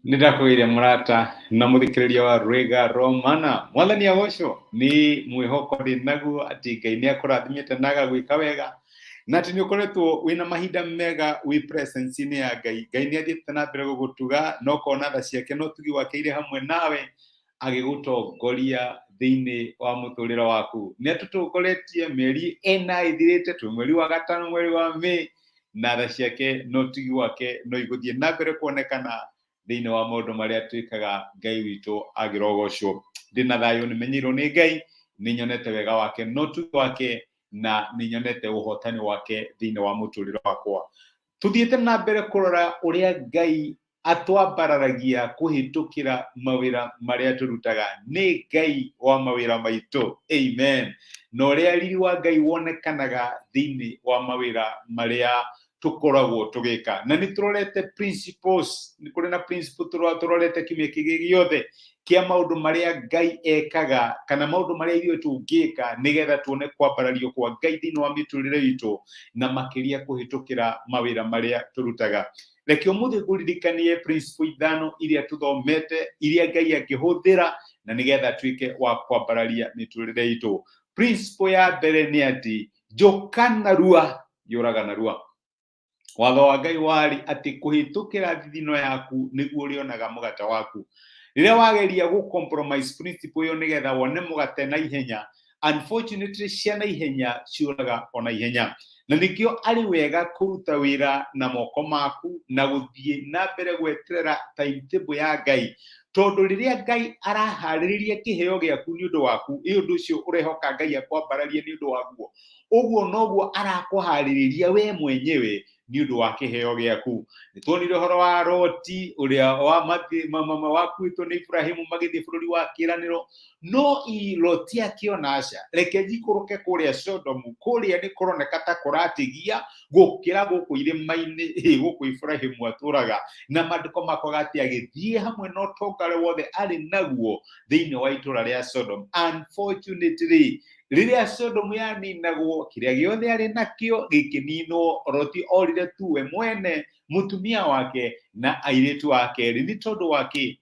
Nĩ ndakũgeithia mũrata na mũthikĩrĩria wa Rwĩga Romana. Mwathani agocwo. Nĩ mwĩhoko ndĩ naguo atĩ Ngai nĩ akũrathimĩte na agagwĩka wega, na atĩ nĩ ũkoretwo wĩna mahinda mega wĩ presence-inĩ ya Ngai. Ngai nĩ athiĩte na mbere gũgũtuga na ũkona tha ciake na ũtugi wake irĩ hamwe nawe agĩgũtongoria thĩinĩ wa mũtũrĩre waku. Nĩ atũtongoretie mĩeri ĩna ĩthirĩte, twĩ mweri wa gatano, mweri wa May, na tha ciake na ũtugi wake no igũthiĩ na mbere kuonekana thĩinĩ wa maũndũ marĩa twĩkaga. Ngai witũ agĩrogocwo. Ndĩna thayũ, nĩmenyeirwo nĩ Ngai, nĩnyonete wega wake na ũtugi wake, na nĩnyonete ũhotani wake thĩinĩ wa mũtũrĩre wakwa. Tũthiĩte na mbere kũrora ũrĩa Ngai atwambararagia kũhĩtũkĩra mawĩra marĩa tũrutaga. Nĩ Ngai wa mawĩra maitũ, amen. Na ũrĩa riri wa Ngai wonekanaga thĩinĩ wa mawĩra marĩa tũkoragwo tũgĩka. Na nĩ tũrorete principles, nĩ kũrĩ na principle tũrorete kiumia kĩngĩ gĩothe kĩa maũndũ marĩa Ngai ekaga kana maũndũ marĩa ithuĩ tũngĩka nĩgetha tuone kwambarario kwa Ngai thĩinĩ wa mĩtũrĩre itũ, na makĩria kũhĩtũkĩra mawĩra marĩa tũrutaga. Reke ũmũthĩ ngũririkanie principle ithano iria tũthomete, iria Ngai angĩhũthĩra na nĩgetha tuĩke wa kwambararia mĩtũrĩre itũ. Principle ya mbere nĩ atĩ njũka narua yũraga narua. Watho wa Ngai warĩ atĩ kũhĩtũkĩra thithino yaku nĩguo ũrĩonaga mũgate waku. Rĩrĩa wageria gũ compromise principle ĩyo nĩgetha wone mũgate na ihenya, unfortunately cia na ihenya ciũraga o na ihenya. Na nĩkĩo arĩ wega kũruta wĩra na moko maku na gũthiĩ na mbere gweterera timetable ya Ngai, tondũ rĩrĩa Ngai araharĩrĩria kĩheo gĩaku nĩ ũndũ waku, ĩ ũndũ ũcio ũrehoka Ngai akwambararie nĩ ũndũ waguo, ũguo noguo arakũharĩrĩria we mwenyewe nĩ ũndũ wa kĩheo gĩaku. Nĩ tuonire ũhoro wa Loti ũrĩa wakuĩtwo nĩ Ibrahimu magĩthiĩ bũrũri wa kĩĩranĩro, no Loti akĩona aca, reke njikũrũke kũrĩa Sodomu, kũrĩa nĩ kũroneka ta kũratigia gũkĩra gũkũ irĩma-inĩ gũkũ Ibrahimu atũraga. Na maandĩko makoiga atĩ agĩthiĩ hamwe na ũtonga ũrĩa wothe arĩ naguo thĩinĩ wa itũra rĩa Sodom. Unfortunately, rĩrĩa Sodomu yaninagwo, kĩrĩa gĩothe arĩ nakĩo gĩkĩninwo. Loti orire tu we mwene, mũtumia wake na airĩtu ake erĩ. Nĩ tondũ wa kĩ?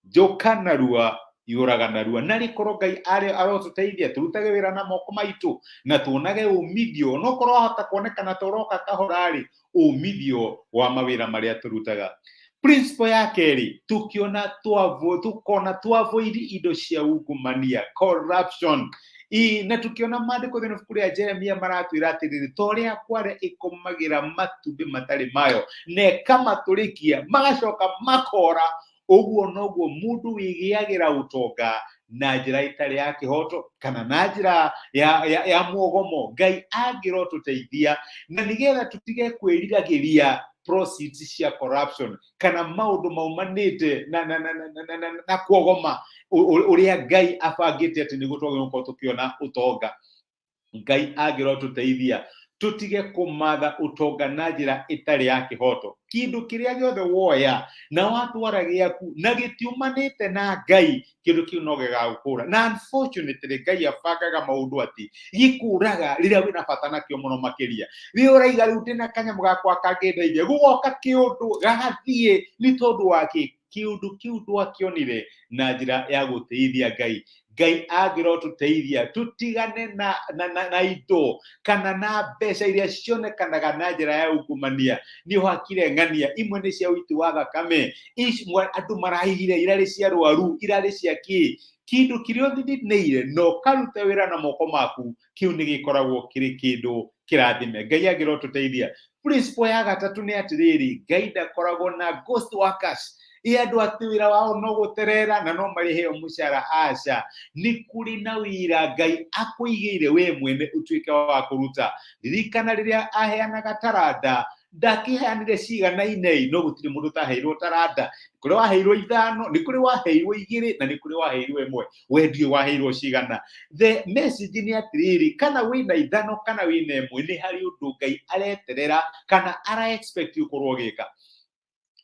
Njũka narua yũraga narua. Na rĩkorwo Ngai arotũteithia tũrutage wĩra na moko maitũ na tuonage umithio, onokorwo wahota kuonekana ta ũroka kahora-rĩ, umithio wa mawĩra marĩa tũrutaga. Principle ya kerĩ, tukiona tukona twavoid indo cia ungumania, corruption. Na tukiona maandĩko thĩinĩ ibuku rĩa Jeremia maratwĩra atĩrĩrĩ, ta ũrĩa kware ĩkomagĩra matumbĩ matarĩ mayo na ĩkamatũrĩkia magacoka makora, ũguo noguo mũndũ wĩgĩagĩra ũtonga na njĩra ĩtarĩ ya kĩhoto kana na njĩra ya mwogomo. Ngai angĩrotũteithia na nĩgetha tũtige kwĩriragĩria proceeds cia corruption kana maũndũ maumanĩte na kuogoma ũrĩa Ngai abangĩte atĩ nĩguo twagĩrĩirwo gũkorwo tũkĩona ũtonga. Ngai angĩrotũteithia tũtige kũmatha ũtonga na njĩra ĩtarĩ ya kĩhoto. Kĩndũ kĩrĩa gĩothe woya na watwara gĩaku na gĩtiumanĩte na Ngai, kĩndũ kĩu no gĩgagũkũra. Na unfortunately Ngai abangaga maũndũ atĩ gĩkũraga rĩrĩa wĩna bata nakĩo mũno makĩria. Rĩrĩa ũraiga rĩu ndĩna kanyamũ gakwa kangĩndeithia, gũgoka kĩũndũ gagathiĩ nĩ tondũ wa kĩ? Kĩũndũ kĩu ndwakĩonire na njĩra ya gũtĩithia Ngai. Ngai angĩrotũteithia tũtigane na indo kana na mbeca iria cionekanaga na njĩra ya ungumania. Nĩ ũhakire ng'ania imwe nĩ cia ũiti wa thakame, imwe andũ maraigire irarĩ cia rwaru, irarĩ cia kĩ. Kĩndũ kĩrĩa ũthithinĩire na ũkaruta wĩra na moko maku, kĩu nĩ gĩkoragwo kĩrĩ kĩndũ kĩrathime. Ngai angĩrotũteithia. Principle ya gatatũ nĩ atĩrĩrĩ, Ngai ndakoragwo na ghost workers, ĩ andũ atĩ wĩra wao no gũterera na no marĩheo mũcara. Aca, nĩ kũrĩ na wĩra Ngai akũigĩire we mwene ũtuĩke wa kũruta. Ririkana rĩrĩa aheanaga taranda, ndakĩheanire ciganaine, no gũtirĩ mũndũ ũtaheirwo taranda. Nĩ kũrĩ waheirwo ithano, nĩ kũrĩ waheirwo igĩrĩ, na nĩ kũrĩ waheirwo ĩmwe. We ndiũĩ waheirwo cigana. The message nĩ atĩrĩrĩ, kana wĩna ithano kana wĩna ĩmwe, nĩ harĩ ũndũ Ngai areterera kana ara expect ũkorwo ũgĩka.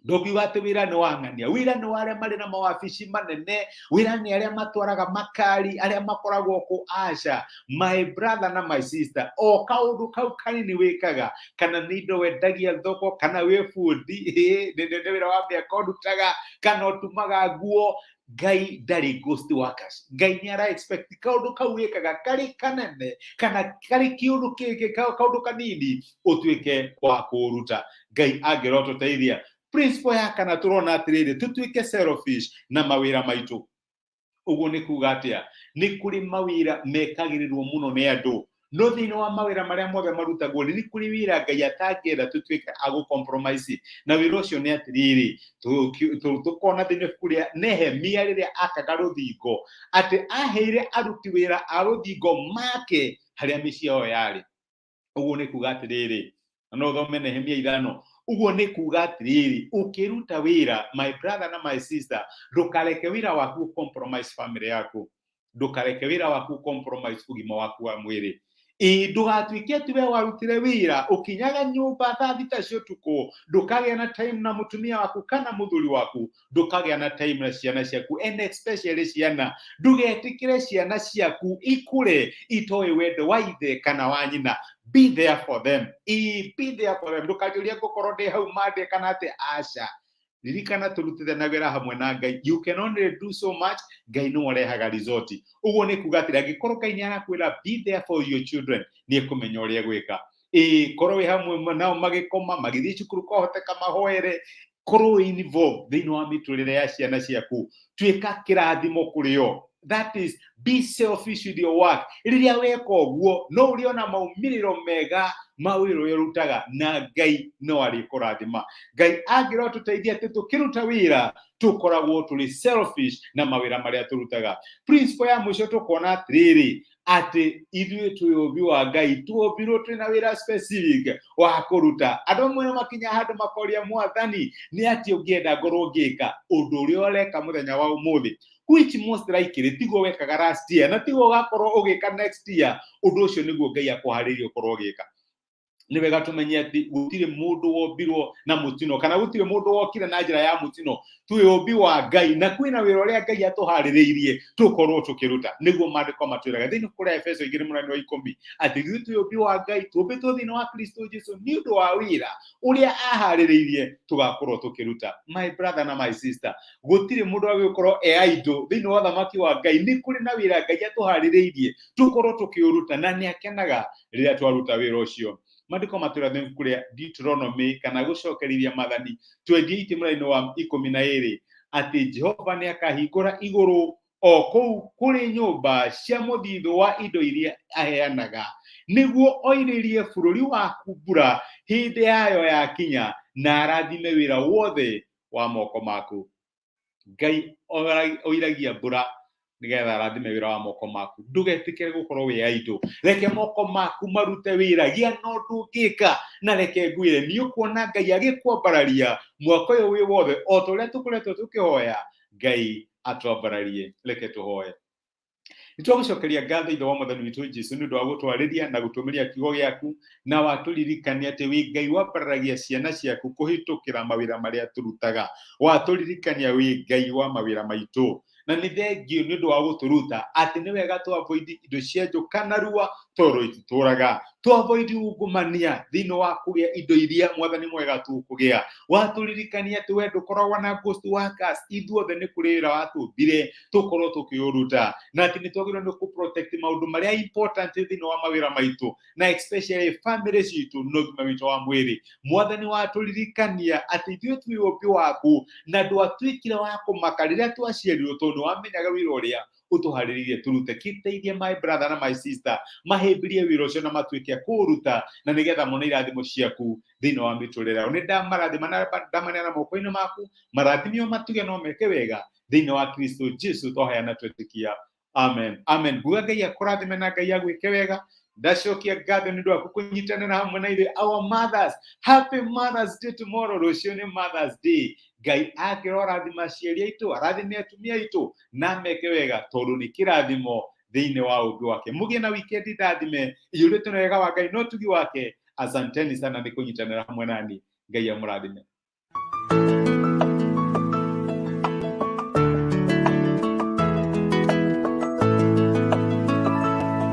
Ndũngiuga atĩ wĩra nĩ wa ng'ania, wĩra nĩ wa arĩa marĩ na mawabici manene, wĩra nĩ arĩa matwaraga makari, arĩa makoragwo kũ. Aca, my brother na my sister, o kaũndũ kau kanini wĩkaga, kana nĩ indo wendagia thoko, kana wĩ bundi, nĩ wĩra wa mĩaka ũrutaga, kana ũtumaga nguo, Ngai ndarĩ ghost workers. Ngai nĩ ara expect kaũndũ kau wĩkaga karĩ kanene kana karĩ kĩũndũ kaũndũ kanini ũtuĩke wa kũũruta. Ngai angĩrotũteithia. Principle ya kana tũrona atĩrĩrĩ, tũtuĩke selfish na mawĩra maitũ. Ũguo nĩ kuga atĩa? Nĩ kũrĩ mawĩra mekagĩrĩrwo mũno nĩ andũ, no thĩinĩ wa mawĩra marĩa mothe marutagwo nĩ kũrĩ wĩra Ngai atangĩenda tũtuĩke a gũ compromise na wĩra ũcio. Nĩ atĩrĩrĩ, tũkona thĩinĩ ibuku rĩa Nehemia rĩrĩa akaga rũthingo, atĩ aheire aruti wĩra a rũthingo make harĩa mĩciĩ yao yarĩ. Ũguo nĩ kuga atĩrĩrĩ, na no ũthome Nehemia 5. Ũguo nĩ kuga atĩrĩrĩ, ũkĩruta wĩra, my brother na my sister, ndũkareke wĩra waku compromise family yaku, ndũkareke wĩra waku compromise ũgima waku wa mwĩrĩ. Ĩ ndũgatuĩke atĩ we warutire wĩra ũkinyaga nyũmba thaa 6 cia ũtukũ, ndũkagĩa na time na mũtumia waku kana mũthuri waku, ndũkagĩa na time na ciana ciaku, and especially ciana. Ndũgetĩkĩre ciana ciaku ikũre itoĩ wendo wa ithe kana wa nyina. Be there for them. Ĩ, be there for them. Ndũkanjũrie ngũkorwo ndĩ hau mande kana atĩ. Aca, ririkana tũrutithania wĩra hamwe na Ngai. You can only do so much, Ngai nĩwe ũrehaga result. Ũguo nĩ kuga atĩrĩ, angĩkorwo Ngai nĩ arakwĩra be there for your children, nĩ ekũmenya ũrĩa gwĩka. Ĩ, korwo wĩ hamwe nao magĩkoma, magĩthiĩ cukuru, kwahoteka mahoere, korwo wĩ involved thĩinĩ wa mĩtũrĩre ya ciana ciaku, tuĩka kĩrathimo kũrĩ o. That is, be selfish with your work. Rĩrĩa weka ũguo, no ũrĩona maumĩrĩro mega ma wĩra ũrĩa ũrutaga, na Ngai no arĩkũrathima. Ngai angĩrotũteithia atĩ tũkĩruta wĩra tũkoragwo tũrĩ selfish na mawĩra marĩa tũrutaga. Principle ya mũico tũkona atĩrĩrĩ, atĩ ithuĩ twĩ ũmbi wa Ngai, tuombirwo twĩna wĩra specific wa kũruta. Andũ amwe nĩ makinya handũ makoria Mwathani, nĩ atĩ ũngĩenda ngorwo ngĩka ũndũ ũrĩa ũreka mũthenya wa ũmũthĩ, which most likely tiguo wekaga last year na tiguo ũgakorwo ũgĩka next year. Ũndũ ũcio nĩguo Ngai akũharĩirie ũkorwo ũgĩka. Nĩ wega tũmenye atĩ gũtirĩ mũndũ wombirwo na mũtino, kana gũtirĩ mũndũ wokire na njĩra ya mũtino. Twĩ ũmbi wa Ngai na kwĩna wĩra ũrĩa Ngai atũharĩrĩirie tũkorwo tũkĩruta. Nĩguo maandĩko matwĩraga thĩinĩ kũrĩa Efeso 2 mũrani wa 10 atĩ ithuĩ twĩ ũmbi wa Ngai, tũmbĩtwo thĩinĩ wa Kristo Jesu nĩ ũndũ wa wĩra ũrĩa aharĩrĩirie tũgakorwo tũkĩruta. My brother na my sister, gũtirĩ mũndũ agĩkorwo e idle thĩinĩ wa ũthamaki wa Ngai. Nĩ kũrĩ na wĩra Ngai atũharĩrĩirie tũkorwo tũkĩũruta, na nĩ akenaga rĩrĩa twaruta wĩra ũcio. Maandĩko matwĩra thĩinĩ ibuku rĩa Deuteronomy, kana gũcokerithia maathani, 28 mũraini wa 12, atĩ Jehova nĩ akahingũra igũrũ o kũu kũrĩ nyũmba cia mũthithũ wa indo iria aheanaga, nĩguo oirĩrie bũrũri waku mbura hĩndĩ yayo yakinya, na arathime wĩra wothe wa moko maku. Ngai oiragia mbura nĩgetha arathime wĩra wa moko maku. Ndũgetĩkĩre gũkorwo wĩ idle. Reke moko maku marute wĩra. Gĩa na ũndũ ũngĩka, na reke ngwĩre, nĩ ũkuona Ngai agĩkwambararia mwaka ũyũ wĩ wothe, o ta ũrĩa tũkoretwo tũkĩhoya Ngai atwambararie. Reke tũhoe. Nĩ twagũcokeria ngatho, Ithe wa Mwathani witũ Jesu, nĩ ũndũ wa gũtwarĩria na gũtũmĩria kiugo gĩaku, na watũririkania atĩ wĩ Ngai wambararagia ciana ciaku kũhĩtũkĩra mawĩra marĩa tũrutaga. Watũririkania wĩ Ngai wa mawĩra maitũ, na nĩ thengio nĩ ũndũ wa gũtũruta atĩ nĩ wega tũ avoid indo cia njũka narua tondũ ititũraga, tũ avoid ungumania thĩinĩ wa kũgĩa indo iria Mwathani mwega tũkũgĩa. Watũririkania atĩ we ndũkoragwo na ghost workers, ithuothe nĩ kũrĩ wĩra watũmbire tũkorwo tũkĩũruta, na atĩ nĩ twagĩrĩirwo nĩ kũ protect maũndũ marĩa important thĩinĩ wa mawĩra maitũ, na especially family citũ na ũgima witũ wa mwĩrĩ. Mwathani, watũririkania atĩ ithuĩ twĩ ũmbi waku na ndwatuĩkire wa kũmaka rĩrĩa twaciarirwo, tondũ nĩ wamenyaga wĩra ũrĩa ũtũharĩrĩirie tũrute. Kĩteithie my brother na my sister mahĩmbĩrie wĩra ũcio na matuĩke a kũũruta, na nĩgetha mone irathimo ciaku thĩinĩ wa mĩtũrĩre yao. Nĩ ndamarathima na ndamaneana moko-inĩ maku, marathimio matuge no meke wega thĩinĩ wa Kristo Jesu twaheana twetĩkia. Amen, amen. Nguga Ngai akũrathime na Ngai agwĩke wega. Ndacokia ngatho nĩ ũndũ waku kũnyitanĩra hamwe na ithuĩ. Our mothers, happy Mothers Day tomorrow. Rũciũ nĩ Mothers Day. Ngai angĩrorathima aciari aitũ, arathime atumia aitũ na meke wega, tondũ nĩ kĩrathimo thĩinĩ wa ũmbi wake. Mũgĩe na weekend ndathime, iyũrĩtwo na wega wa Ngai na ũtugi wake. Asanteni sana nĩ kũnyitanĩra hamwe nani. Ngai amũrathime.